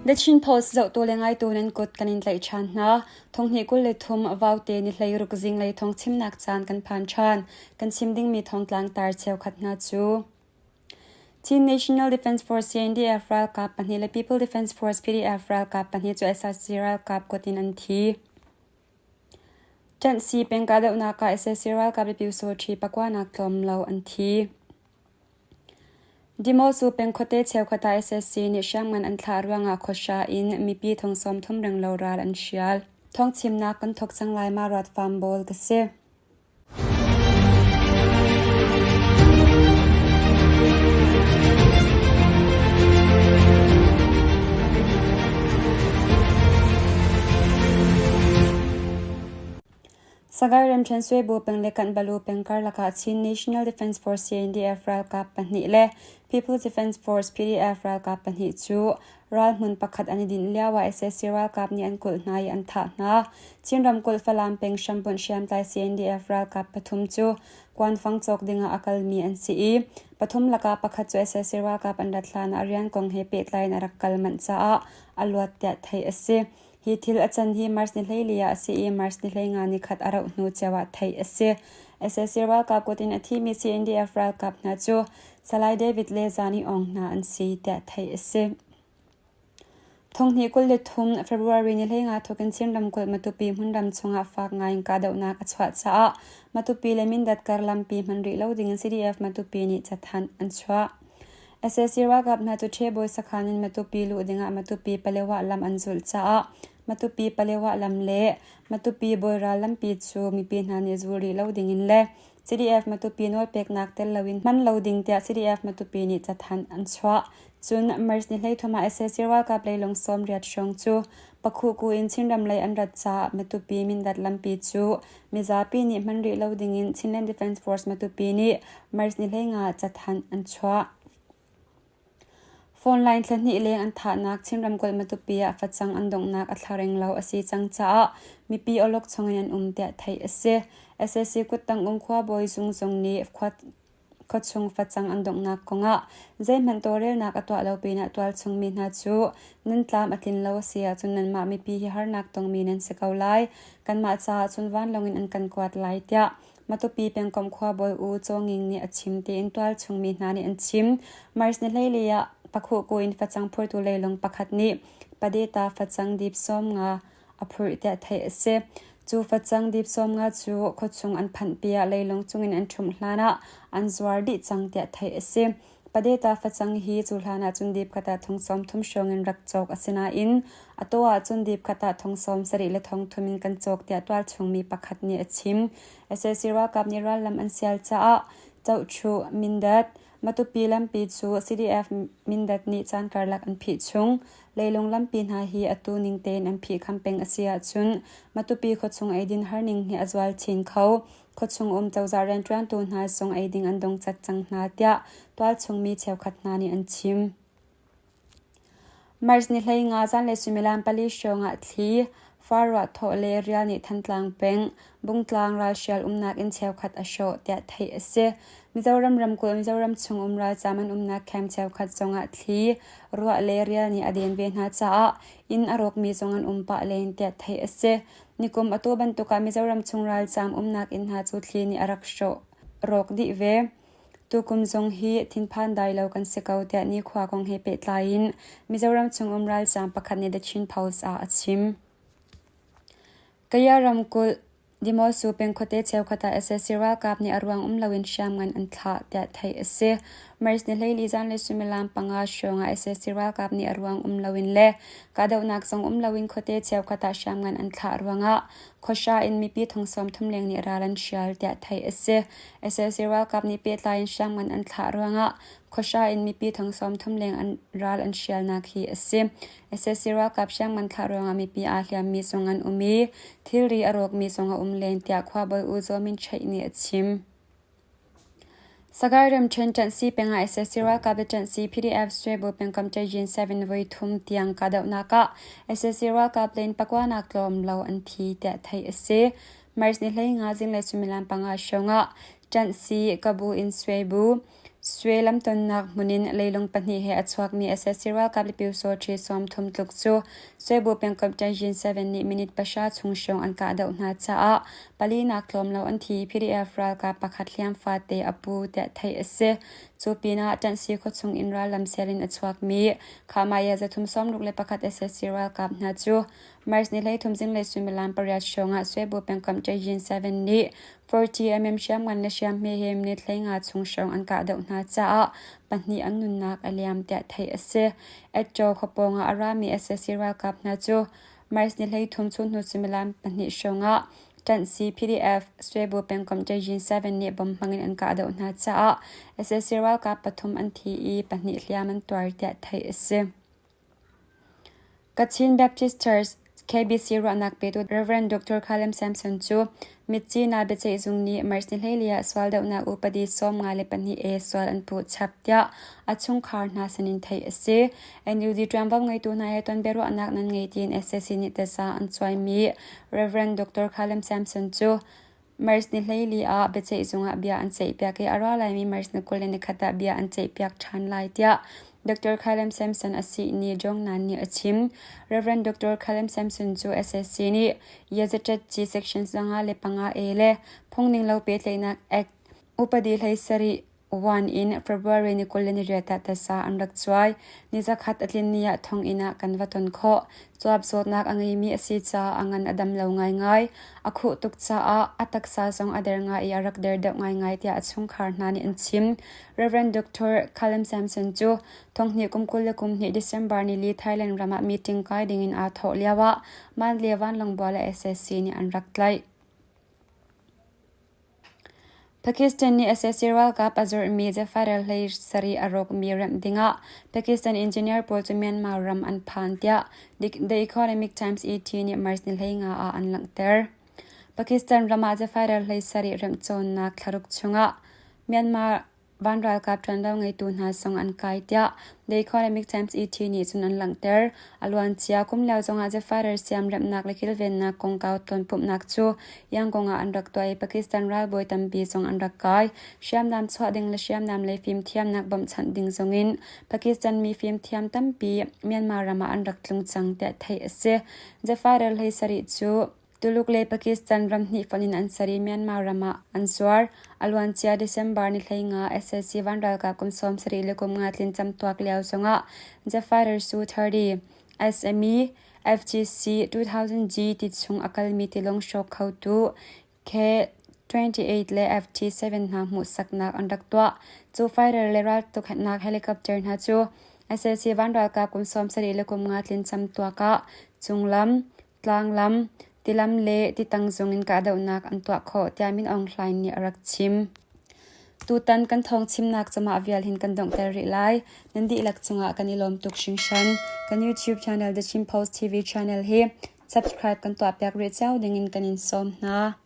The Chin Post zohtu le ngaitu nan kut kan in tlaih ṭhan hna. Thonghnih 23 Vaute ni 16 zinglei thawng chimnak caan kan phan ṭhan. Kan chim dingmi thawngtlang tar cheukhat hna cu Chin National Defence Force CNDF ralkap pahnih le People Defence Force PDF ralkap pahnih cu sac ralkap kut in an thi. Ṭanhsi peng kahdohnak ah sac ralkap le Pyusawṭhi pakuanak tlawm lo an thi. Dimosu peng khuate cheukhat ah sac nih hriamngan an thlah ruangah khuahra in mipi thong 30 renglo ral an hrial. Thawngchimnak kan thawk cang lai ma ruat fam bawl ka si. Sagaing ramṭhen Suaibu peng le Kanhbalu peng karlak ah Chin National Defence Force CNDF ralkap pahnih le People's Defence Force PDF ralkap pahnih cu ralhmun pakhat an i dinh lioah sac ralkap nih an kulh hna i an thah hna. Chin ramkulh Falam peng hrambunh hriamtlai CNDF ralkap pathum cu kuanfang cawk dingah a kalmi an si i pathum lakah pakhat cu sac ralkap an rat hlanah rian kong he pehtlai in a rak kal manh caah a luat tiah theih a si. Hi thil a can hi March ni 14 ah a si i March ni 15 ni khat a rauh hnu cio ah theih a si. Sac ralkap kut in a thimi CNDF ralkap hna cu Salai David le Zani Aung hna an si tiah theih a si. Thonghnih 23 February ni 15 thawk in Chin ramkulh Matupi hmunram chungah fak ngai in kahdohnak a chuah caah Matupi le Mindat kar lampi hman rih lo dingin CDF Matupi nih cathanh an chuah. Sac ralkap hna cu Ṭhebawi sakhan in Matupi luh dingah Matupi Palewa lam an zulh caah Matupi Palewa lam le Matupi Bawiral lampi cu mipi hna nih zul rih lo dingin le CDF Matupi nawlpeknak tel loin hman lo ding tiah CDF Matupi nih cathanh an chuah. Cun March ni 13 ah sac ralkap leilung 80 hrawng cu Pakhuhku in Chinram lei an rat caah Matupi Mindat lampi cu mizapi nih hman rih lo dingin Chinland Defence Force Matupi nih March ni 15 cathanh an chuah. Phone line thla hnih leng an thahnak Chin ramkulh Matupi ah facang an donghnak a thlareng lo a si cang caah mipi awlok chungin an um tiah theih a si. Sac kuttang um khuabawi zung zong nih khuachung facang an donghnak kongah zeihmanh tawlrelnak a tuah lo pinah tualchung mi hna cu nan tlam a tlin lo a si ahcun nanmah mipi hi harnak tongmi nan si ko lai. Kanmah caah cun vanlawng in an kan kuat lai tiah Matupi pengkomh khuabawi U Caw Nging nih a chim tiin tualchung mi hna nih an chim. March ni 14 ah Pakhuhku in facang phurtu leilung pakhat nih Padeta facang dip 50 a phurh tiah theih a si. Cu facang dip 50 cu khuachung an phanhpi ah leilung cungin an ṭhumh hlanah an zuar dih cang tiah theih a si. Padeta facang hi cu hlan ah cun dip khat ah thong 30 hrawng in rak cawk a si nain atu ah cun dip khat ah thong 70 le thong thum in kan cawk tiah tualchung mi pakhat nih a chim. Sac ralkap nih rallam an sial caah Cohchuh, Mindat, Matupi lampi cu CDF Mindat nih caan karlak an phih chung. Leilung lampi hna hi atu ning tein an phihkham peng a si ahcun Matupi khuachung eidin harning hi a zual chin kho. Khuachung um cozah rianṭuantu hna zong eiding an dongcat cang hna tiah tualchung mi cheukhat hna nih an chim. March ni 15 zanlei suimilam pali hrawng ah thli, farruah thawh le rial nih Thantlang peng, Bungtlang ralhrial umnak inn cheukhat a hrawh tiah theih a si. Mizoram ramkulh Mizoram chung um ralzaam an umnak camp cheukhat zongah thli, ruah le rial nih a den ve hna caah inn a rawkmi zong an um pah len tiah theih a si. Nikum atu bantuk ah Mizoram chung ralzaam umnak inn hna cu thli nih a rak hrawh rawk dih ve. Tukum zong hi thinphan dai lo kan si ko tiah nikhua kong he pehtlai in Mizoram chung um ralzaam pakhat nih The Chin Post ah a chim. Kaya ramkulh Dimosu peng khuate cheukhat ah sac ralkap nih a ruang um loin hriamngan an thlah tiah theih a si. March ni 14 zanlei suimilam panga hrawng ah sac ralkap nih a ruang um loin le kahdohnak zong um loin khuate cheukhat ah hriamngan an thlah ruangah khuahra in mipi thong 30 leng nih ral an hrial tiah theih a si. Sac ralkap nih pehtlai in hriamngan an thlah ruangah khuahra in mipi thong 30 leng an ral an hrialnak hi a si. Sac ralkap hriamngan thlah ruangah mipi aa hliammi zong an um i thilri a rawkmi zong a um len tiah khuabawi U Zaw Min Ṭheih nih a chim. Sagaing ramṭhen ṭanhsi peng ah sac ralkap le ṭanhsi PDF Swebu pengkomh Ṭayin 7 voi thum tiang kahdohnak ah sac ralkap len pakuanak tlawm lo an thi tiah theih a si. March ni 15 zinglei suimilam panga hrawng ah ṭanhsi Kabu in Swebu. Swe lamtonnak hmun in leilung pahnih he a chuakmi sac ralkap le Pyusawṭhi 30 tluk cu Swebu pengkomh Ṭanzin 7 nih minute pahra chung hrawng an kahdoh hna caah palinak tlawm lo an thi. PDF ralkap pakhat hliam fate a pu tiah theih a si. Cu pinah Ṭanhsi khuachung in rallam sial in a chuakmi Khahmaya 361 sac ralkap hna cu March ni 13 zinglei suimilam pariat hrawng ah Swebu pengkomh Ṭanzin 7 nih 40mm hriamngan le hriamhme he minute 15 chung hrawng an kahdoh hna caah pahnih an nunnak a liam tiah theih a si. Etṭaw khua pawngah a rami sac ralkap hna cu March ni 13 chunhnu suimilam pahnih hrawng ah ṭanhsi PDF Swebu pengkomh Ṭaizin 7 nih bom hmangin an kahdoh hna caah sac ralkap pathum an thi i pahnih hliam an tuar tiah theih a si. Kachin Baptist Church KBC ruahnak petu Rev. Dr. Khalem Samson cu Mitcina biaceihzung nih March ni 14 ah sual dohnak upadi 52 A sual an puh chap tiah a chungkhar hna sinin theih a si. NUG ṭuanvo ngeitu hna he ton biaruahnak nan ngei tiin sac nih taza an cuaimi Rev. Dr. Khalem Samson cu March ni 14 ah biaceihzung ah bia an ceihpiak i a ra laimi March ni 21 ah bia an ceihpiak ṭhan lai tiah Dr. Khalem Samson a si ni Jong Nan nih a chim. Rev. Dr. Khalem Samson cu SSC nih Yazaṭetci Section 55 A le Phungninglo Pehtlaihnak Act upadi 17 1 in February ni 28 ah tasa an rak cuai. Ni zakhat a tlin ni ah thonginn ah kan va ton khawh. Cuap zawtnak a ngeimi a si caah a ngan a dam lo ngaingai. A khuh tuk caah a taksa zong a der ngai i a rak der deuh ngaingai tiah a chungkhar hna nih an chim. Rev. Dr. Callum Samson cu thonghnih kum 22 December ni li Thailand ram ah meeting kai dingin aa thawh lioah Mandalay vanlawng le sac nih an rak tlaih. Pakistan nih sac ralkap a zurhmi Jafar hlei sarih a rawkmi remh dingah Pakistan engineer pawl cu Myanmar ram an phan tiah The Economic Times ET nih March ni 15 ah an langhter. Pakistan ram ah Jafar hlei sarih remh cawnnak thlaruk chungah Myanmar Van ralkap ṭuanvo ngeitu hna zong an kai tiah The Economic Times ET nih cun an langhter. A luancia kum lio zongah Jafar siamremhnak le kilvennak kongkau tonpumhnak cu Yangon ah an rak tuah i Pakistan ralbawi tampi zong an rak kai. Hriamnam chuah ding le hriamnam lei fimthiamnak bawmhchanh ding zongin Pakistan mi fimthiam tampi Myanmar ram ah an rak tlung cang tiah theih a si. Jafar hlei sarih cu Tuluk le Pakistan ramhnih fonh in an ser i Myanmar ram ah an zuar. A luancia December ni 15 sac vanralkap kum 75 tlin camtuak lio zongah Jafar Su-30 SME FGC 2000G ti chung a kalmi tilawng hrawk khotu K-28 le FT-7 hna hmuhsaknak an rak tuah. Cu fighter le raltuknak helicopter hna cu sac vanralkap kum 75 tlin camtuak ah cunglam, Tlanglam, tilam le titang zung in kahdohnak an tuah khawh tiah Min Aung Hlaing nih a rak chim. Tutan kan thawng chimnak camah vial hin kan donghter rih lai. Nan dihlak cungah kan i lawm tuk hringhran. Kan YouTube channel The Chin Post TV channel hi subscribe kan tuahpiak rih cio dingin kan in sawm hna.